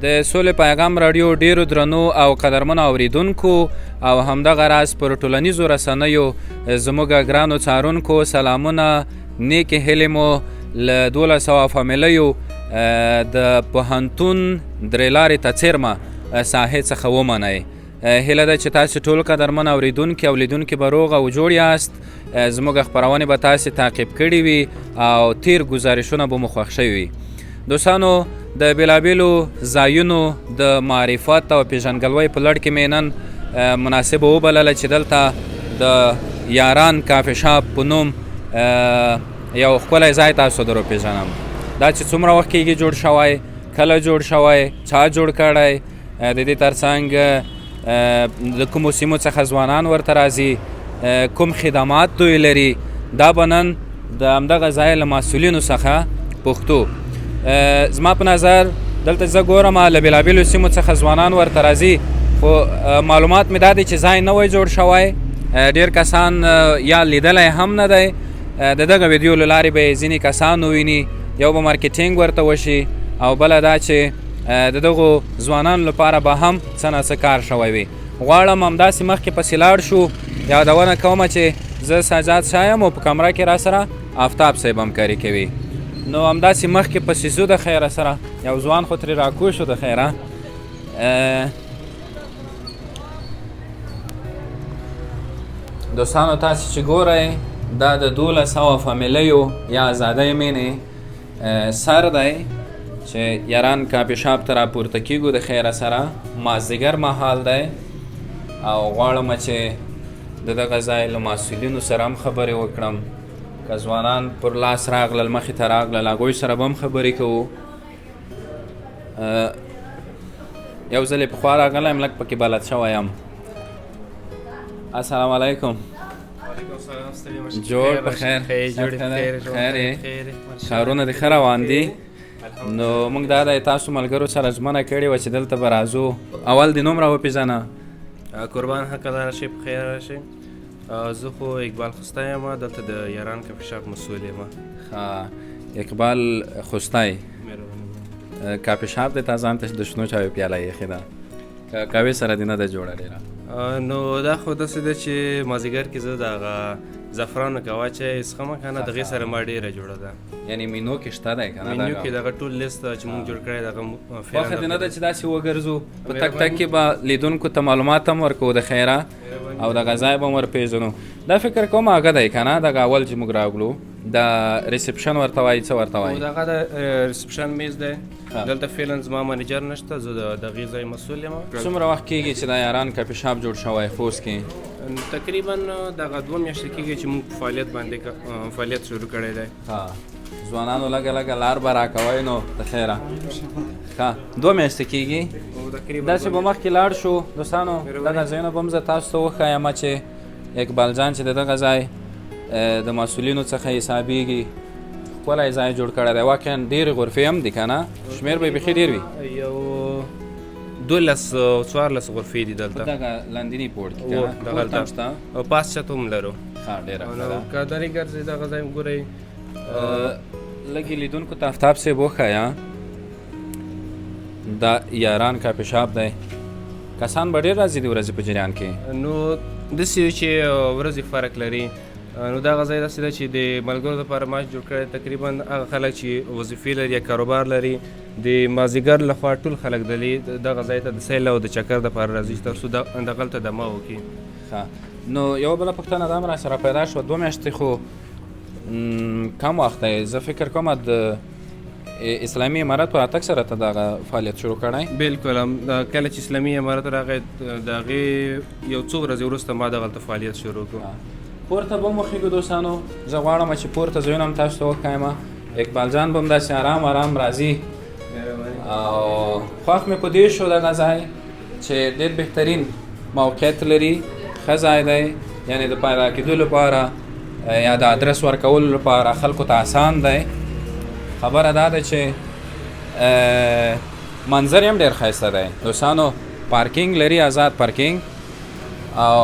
د سولې پیغام راډیو ډیرو درنو او قدرمنو اوریدونکو او همدغه راز پر ټولنیزو رسنیو زموږ ګرانو څارونکو سلامونه، نیکې هیلې مو له 1200 فامیلیو د پوهنتون درې لارې ته څېرمه ساحې څخه ومنئ. هیله ده چې تاسو ټول قدرمن اوریدونکي او لیدونکي به روغ او جوړ یاست. زموږ خپرونې به تاسو تعقیب کړي وي او تیر ګزارشونه به مو خوښ شوي وي. دوستانو، د بېلابېلو ځایونو د معرفت او پیژندګلوۍ په لړ کې مې نن مناسبه وبلله چې دلته د یاران کافي شاپ په نوم یو ښکلی ځای تاسو در وپېژنم. دا چې څومره وخت کېږي جوړ شوی، کله جوړ شوی، چا جوړ کړی، د دې ترڅنګ د کومو سیمو څخه ځوانان ورته راځي، کوم خدمات دوی لري، دا به نن د همدغه ځای له مسؤلینو څخه پوښتو. زما په نظر دلته زه ګورم له بېلابېلو سیمو څخه ځوانان ورته راځي، خو معلومات مې دا دی چې ځای نوی جوړ شوی، ډېر کسان یا لیدلی هم نه دی. د دغه ویډیو له لارې به یې ځینې کسان وویني، یو به مارکیټینګ ورته وشي او بله دا چې د دغو ځوانانو لپاره به هم څه نا څه کار شوی وي. غواړم همداسې مخکې پسې لاړ شو. یادونه کوم چې زه سجاد شاه یم او په کمره کې را سره آفتاب صاحب همکاري کوي. نو همداسې مخکې پسې ځو د خیره سره. یو ځوان خو ترې راکوز شو د خیره. دوستانو، تاسو چې ګورئ دا د 1200 فامیلیو یا ازادۍ مینې سر دی چې یاران کافي شاپ ته راپورته کېږو د خیره سره. مازدیګر مهال دی او غواړم چې د دغه ځای له مسؤلینو سره هم خبرې وکړم. که ځوانان پر لاس راغلل، مخې ته راغلل، هغوی سره به هم خبرې کوو. یو ځل یې پخوا راغلی یم، لږ پکې بلد شوی یم. السلام علیکم. جوړ په خیر؟ خیر یې؟ کارونه دې ښه روان دي؟ نو موږ دا دی تاسو ملګرو سره ژمنه کړې وه چې دلته به راځو. اول دې نوم راوپېژنه. قربان حق ادا شي، په خیر راشي. زه خو اقبال خوستی یم، دلته د یاران کافي شاپ مسؤل یم. ښه، اقبال خوستی، کافي شاپ دی، تا ځان ته د شنو چایو پیاله ایښې ده، قهوې سره دې نه ده جوړه ډېره؟ نو دا خو داسې ده چې مازدیګر کې زه د هغه زعفرانو قهوه چای څښم که نه، دغې سره ما ډېره جوړه ده. یعنې مینو کې شته دی که نه؟ مینو کې دغه ټول لیست چې موږ جوړ کړی دغه خوښه دې نه ده چې داسې وګرځو؟ په تک تک کې به لیدونکو ته معلومات هم ورکوو د خیره او دغه ځای به هم ورپېژنو. دا فکر کوم هغه دی که نه، دغه اول چې موږ راغلو د ریسپشن ورته وایي، څه ورته وایي؟ دغه د ریسپشن میز دی. دلته فعلا زما منیجر نشته، زه د دغې ځای مسؤل یم. څومره وخت کېږي چې دا یاران کافي شاپ جوړ شوی خوست کې؟ تقریبا دغه 2 میاشتې کېږي چې موږ په فعالیت باندې فعالیت شروع کړی دی. ځوانانو لږه لږه لار به راکوئ نو د خیره. ښه، 2 میاشتې کېږي. داسې به مخکې لاړ شو. دوستانو، دغه ځایونه به هم زه تاسو ته وښایم چې اقبال جان چې د دغه ځای د مسؤلینو څخه حسابېږي، ښکلی ځای جوړ کړی دی. واقعا ډېرې غرفې هم دي که نه؟ شمېر به یې بیخي ډېر وي. یو 12 او 14 غرفې دي دلته. په دغه لاندیني پوړ کې که نه؟ دغلته پورته هم شته؟ او پاس چت هم لرو. ښه، ډېره ښه ده. که درې ګرځئ دغه ځای هم ګورئ. لږ یې لیدونکو ته آفتاب صاحب وښیه. دا یاران کافي شاپ دی. کسان به ډېر راځي د ورځې په جریان کې؟ نو داسې چې ورځې فرق لري. نو دغه ځای داسې ده چې د ملګرو لپاره ما جوړ کړی. تقریبا هغه خلک چې وظیفې لري یا کاروبار لري، د مازدیګر لخوا ټول خلک دغه ځای ته د سیل او د چکر دپاره راځي چې تر څو دغلته دمه وکړي. ښه، نو یوه بله پوښتنه دا هم را سره پیدا شوه، 2 میاشتې خو کم وخت دی. زه فکر کوم د اسلامي امارت په راتګ سره ته دغه فعالیت شروع کړی؟ بالکل، کله چې اسلامي امارت راغی د هغې یو څو ورځې وروسته ما دغلته فعالیت شروع کړو. پورته به هم وخېږو دوستانو. زه غواړم چې پورته ځایونه هم تاسو ته وښایم. اقبال جان به هم داسې ارام ارام راځي او خوښ مې په دې شو دغه ځای چې ډېر بهترین موقعیت لري، ښه ځای دی، یعنې د پیدا کېدو لپاره یا د ادرس ورکولو لپاره خلکو ته اسان دی. خبره دا ده چې منظر یې هم ډېر ښایسته دی دوستانو. پارکینګ لري، ازاد پارکینګ، او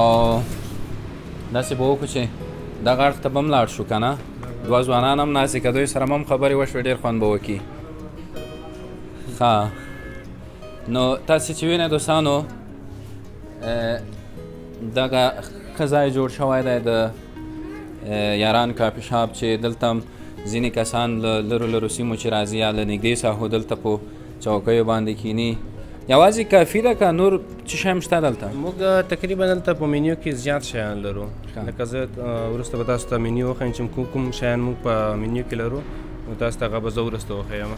داسې به وکړو چې دغه اړخ ته به هم لاړ شو که نه. دوه ځوانان هم ناست دي، که دوی سره هم خبرې وشوې ډېر خوند به وکړي. ښه، نو تاسې چې وینئ دوستانو، دغه ښه ځای جوړ شوی دی د یاران کافي شاپ، چې دلته هم ځینې کسان له لرو لرو سیمو چې راځي یا له نږدې ساحو دلته په چوکیو باندې کیني. یوازې کافي ده که نور څه شی هم شته دلته؟ موږ تقریبا دلته په مینیو کې زیات شیان لرو. لکه زه وروسته به تاسو ته مینیو وښیم چې کوم کوم شیان موږ په مینیو کې لرو، نو تاسو ته هغه به زه وروسته وښیم.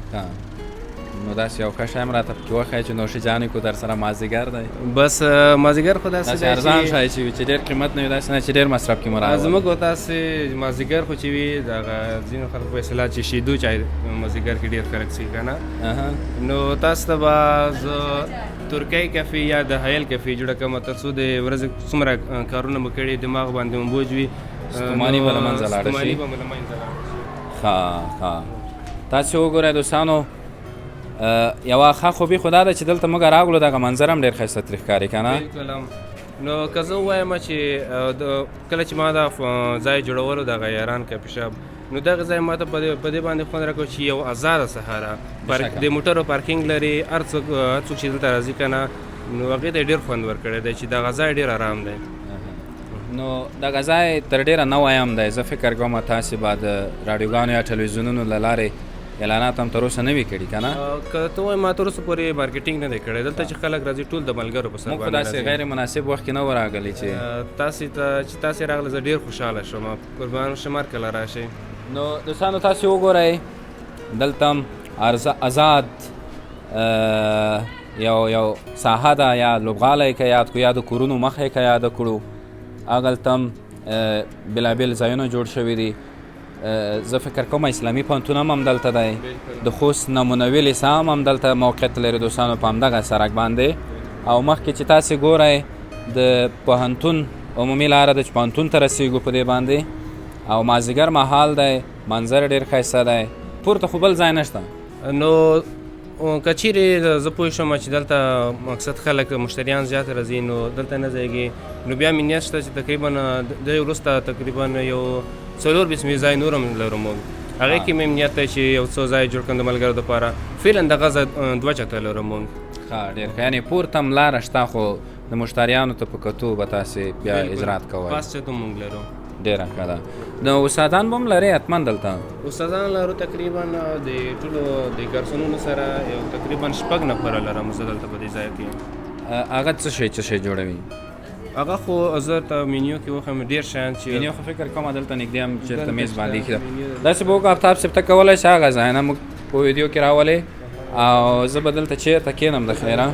نو داسې یو ښه شی هم راته پکې وښیه چې نوش جان یې کړو، در سره مازدیګر دی. بس مازدیګر خو داسې دی ارزان شی چې وي، چې ډېر قیمت نه وي، داسې نه چې ډېر مصرف کې مو راولي. زموږ او تاسې مازدیګر خو چې وي، دغه ځینو خلکو په اصطلاح چې شیدو چای مازدیګر کې ډېر خلک څښي که نه، نو تاسو ته به زه ترکۍ کافي یا د حیل کافي جوړه کړم، تر څو د ورځې څومره کارونه مو کړي دماغ باندې مو بوج وي، ستوماني به له منځه لاړه شي. ستوماني به مو له منځه لاړه شي. ښه ښه، تاسې وګورئ دوستانو، یوه ښه خوبي خو دا ده چې دلته موږ راغلو، دغه منظر هم ډېر ښایسته ترې ښکاري که نه؟ بلکل هم. نو که زه ووایم چې کله چې ما دا ځای جوړولو، دغه یاران کافي شاپ، نو دغه ځای ما ته په دې باندې خوند راکړ چې یو ازاده سهاره، د موټرو پارکینګ لري، هر څوک چې دلته راځي که نه، نو هغې ته یې ډېر خوند ورکړی دی چې دغه ځای ډېر ارام دی. نو دغه ځای تر ډېره نوی هم دی. زه فکر کوم تاسې به د راډیوګانو یا ټلویزیونونو له لارې اعلانات هم تر اوسه نه وي کړي که نه؟ که ته وایې ما تر اوسه پورې مارکیټینګ نه دی کړی. دلته چې خلک راځي ټول د ملګرو په سر موږ خو باندې داسې راځي. غیر مناسب وخت کې نه وو راغلي چې تاسې ته چې تاسې راغله زه ډېر خوشحاله شوم، قربان شم هر کله راشئ. نو دوستانو تاسې وګورئ دلته هم ازاد یو ساحه ده، یا لوبغالی که یاد کړو یا د کورونو مخه که یاده کړو، هغلته هم بېلابېل ځایونه جوړ شوي دي. زه فکر کوم اسلامي پوهنتون هم همدلته دی، د خوست نمونوي لیسه هم همدلته موقعیت لري دوستانو په همدغه سړک باندې. او مخکې چې تاسې ګورئ د پوهنتون عمومي لاره ده چې پوهنتون ته رسېږو په دې باندې. او مازدیګر مهال دی، منظر ډېر ښایسته دی. پورته خو بل ځای نشته. نو که چیرې زه پوه شم چې دلته مقصد خلک مشتریان زیات راځي نو دلته نه ځایږي، نو بیا مې نیت شته چې تقریبا دې وروسته تقریبا یو 4 بسمې ځای نور هم لرو موږ. هغې کې مې نیت دی چې یو څو ځای جوړ کړم د ملګرو دپاره. فعلا دغه ځای 2 چته لرو موږ. ښه، ډېر ښه. یعنې پورته هم لاره شته، خو د مشتریانو ته په کتو به تاسې بیا اجرات کوئ. پاس چته موږ لرو. ډېره ښه ده. نو استادان به هم لرئ حتما دلته؟ استادان لرو تقریبا د ټولو د ګارسونونو سره یو تقریبا 6 نفره لرم زه دلته په دې ځای کې. هغه څه شی څه شی جوړوي؟ هغه خو زه ته مینیو کې وښیم ډېر شیان چې مینیو خو فکر کوم دلته نږدې هم چېرته دلته میز باندې شته، ایښی ده. مینیو ده. داسې به وکړو افتاب صاحب، ته کولی شې هغه ځای نه موږ په ویډیو کې راولې او زه به دلته چېرته کښېنم د خیره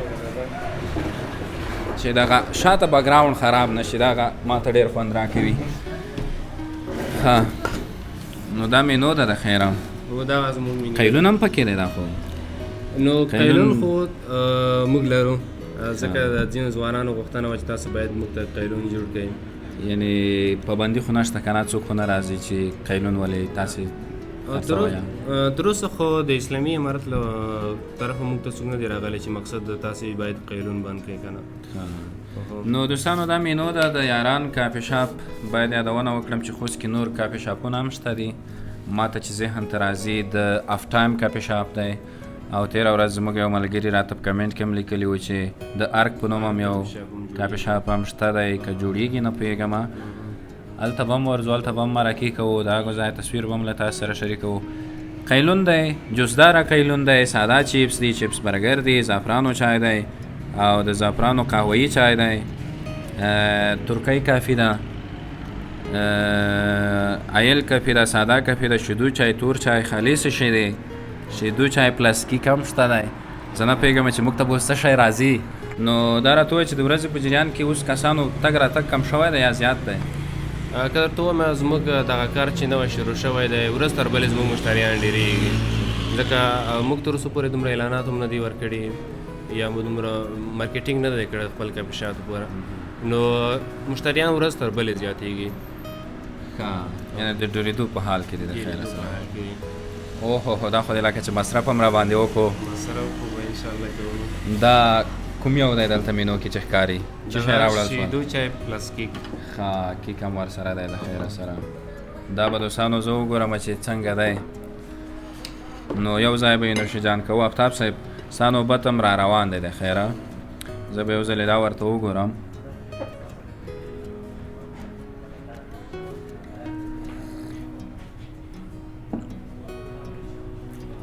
چې دغه شاته بکګراونډ خراب نه شي، دغه ما ته ډېر خوند راکوي. ښه، نو دا مینو ده د خیره. هو، دا زموږ مینو. قیلون هم پکې دی دا خو. نو قیلون قیلون خو موږ لرو، ځکه د ځینو ځوانانو غوښتنه وه چې تاسو باید موږ ته قیلون جوړ کړئ. یعنې پابندي خو نشته که نه، څوک خو نه راځي چې قیلون ولې تاسې خرڅوئ؟ تر اوسه خو د اسلامي امارت له طرفه موږ ته څوک نه دی راغلی چې مقصد تاسې باید قیلون بند کړئ که نه. نو دوستانو دا مینو ده د یاران کافي شاپ. باید یادونه وکړم چې خوست کې نور کافي شاپونه هم شته دي. ما ته چې ذهن ته راځي د اف ټایم کافي شاپ دی، او تېره ورځ زموږ یو ملګري راته په کمنټ کې هم لیکلي و چې د ارګ په نوم هم یو کافي شاپ هم شته دی، که جوړېږي نه پوهېږم. هلته به هم ورځو، هلته به هم مرکې کوو، د هغو ځای تصویر به هم له تاسو سره شریکوو. قیلون دی، جوزداره قیلون دی، ساده چیپس دی، چیپس برګر دی، زعفرانو چای دی او د زعفرانو قهوهیي چای دی، ترکۍ کافي ده، ایل کافي ده، ساده کافي ده، شیدو چای، تور چای، خالص شی دی، شیدو چای پلس کیک هم شته دی. زه نه پوهېږم چې موږ ته به اوس څه شی راځي. نو دا راته ووایه چې د ورځې په جریان کې اوس کسانو تګ راتګ کم شوی دی یا زیات دی؟ که درته ووایم زموږ دغه کار چې نوی شروع شوی دی، ورځ تر بلې زموږ مشتریان ډېرېږي، ځکه موږ تر اوسه پورې دومره اعلانات هم نه دي ورکړي یا مو دومره مارکیټینګ نه دی کړی خپل کافي شاپ لپاره، نو مشتریان ورځ تر بلې زیاتېږي. ښه، یعنې د ډېرېدو په حال کې دي د خیره ډېرېدو په سره. حال کې دي. اوهو هو، دا خو دی لکه چې مصرف هم را باندې وکړو. مصرف خو به انشاءالله کوو. دا کوم یو دی دلته مینو کې چې ښکاري؟ څه شی راوړل شول؟ شیدو چای پلس کیک. ښه، کیک هم ورسره دی د خیره سره. دا به دوستانو زه وګورم چې څنګه دی. نو یو ځای به یې نوش جان کوو. افتاب صاحب، ستا نوبت هم را روان دی د خیره. زه به یو ځلې دا ورته وګورم.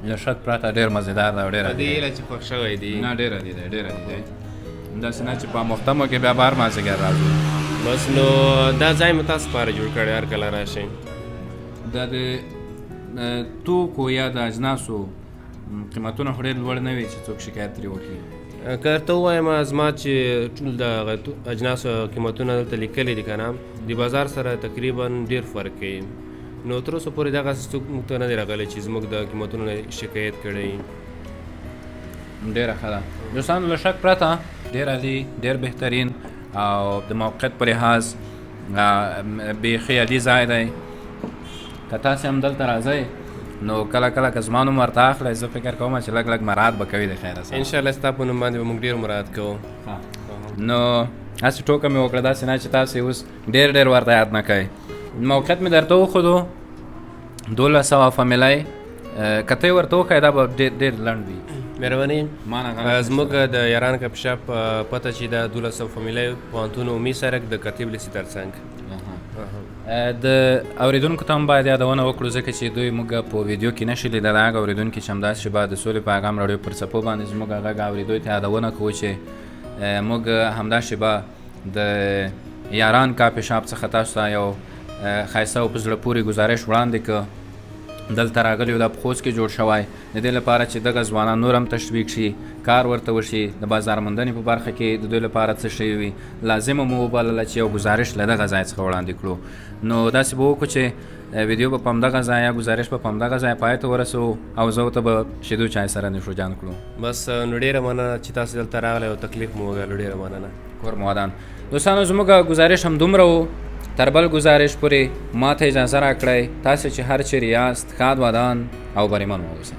له شک پرته ډېر مزیدار دی او ډېر په دې هیله چې خوښ شوی دی. نه، ډېر عادي دی، ډېر عادي دی. داسې نه چې په مختمو کې بیا بهر مازدیګر راځو. بس نو دا ځای مو تاسو لپاره جوړ کړی، هر کله راشئ. دا د توکو یا د اجناسو قیمتونه خو ډېر لوړ نه وي چې څوک شکایت ترې وکړي؟ که درته ووایم، زما چې ټول د اجناسو قیمتونه دلته لیکلي دي که نه، د بازار سره تقریبا ډېر فرق کوي. نو تر اوسه پورې دغسې څوک موږ ته نه دی راغلی چې زموږ د قیمتونو نه شکایت کړی. ډېره ښه ده دوستانو، له شک پرته ډېر عالي، ډېر بهترین او د موقعیت په لحاظ بیخي عالي ځای دی. که تاسې هم دلته راځئ نو کله کله که زما نوم ورته اخلئ، زه فکر کوم چې لږ لږ مراعات به کوي د خیره سره. انشاءالله ستا په نوم باندې به موږ ډېر مراعات کوو. نو هسې ټوکه مې وکړه، داسې نه چې تاسې اوس ډېر ډېر ورته یاد نه کوئ. موقعیت مې درته وښودو، 1200 فامیلۍ. که ته یې ورته وښایې دا به ډېر ډېر لنډ وي. مهرباني. ما نه غلط. زموږ د یاران کافي شاپ پته چې ده 1200 فامیلۍ، پوهنتون عمومي سړک، د کتیب لیسې ترڅنګ. د اورېدونکو ته هم باید یادونه وکړو، ځکه چې دوی موږ په ویډیو کې نشي لیدلی. هغه اورېدونکي چې همداسې شېبه د سولې پیغام راډیو پر څپو باندې زموږ غږ اوري، دوی ته یادونه کوو چې موږ همدا شېبه د یاران کافي شاپ څخه تاسو ته یو ښایسته او په زړه پورې ګزارش وړاندې کړ. دلته راغلی دا په خوست کې جوړ شوی، د دې لپاره چې دغه ځوانان نور هم تشویق شي، کار ورته وشي، د بازار موندنې په برخه کې د دوی لپاره څه شوي وي، لازمه مو وبلله چې یو ګزارش له دغه ځای څخه وړاندې کړو. نو داسې به وکړو چې ویډیو به په همدغه ځای یا ګزارش به په همدغه ځای پای ته ورسوو او زه ته به شیدو چای سره نوشوجان کړو. بس نو ډېره مننه چې تاسو دلته راغلی او تکلیف مو وګالو، ډېره مننه. کور مو ودان. دوستانو زموږ ګزارش هم دومره و. تر بل ګزارش پورې ما ته اجازه راکړئ. تاسو چې هر چیرې یاست ښاد ودان او بریمن واوسئ.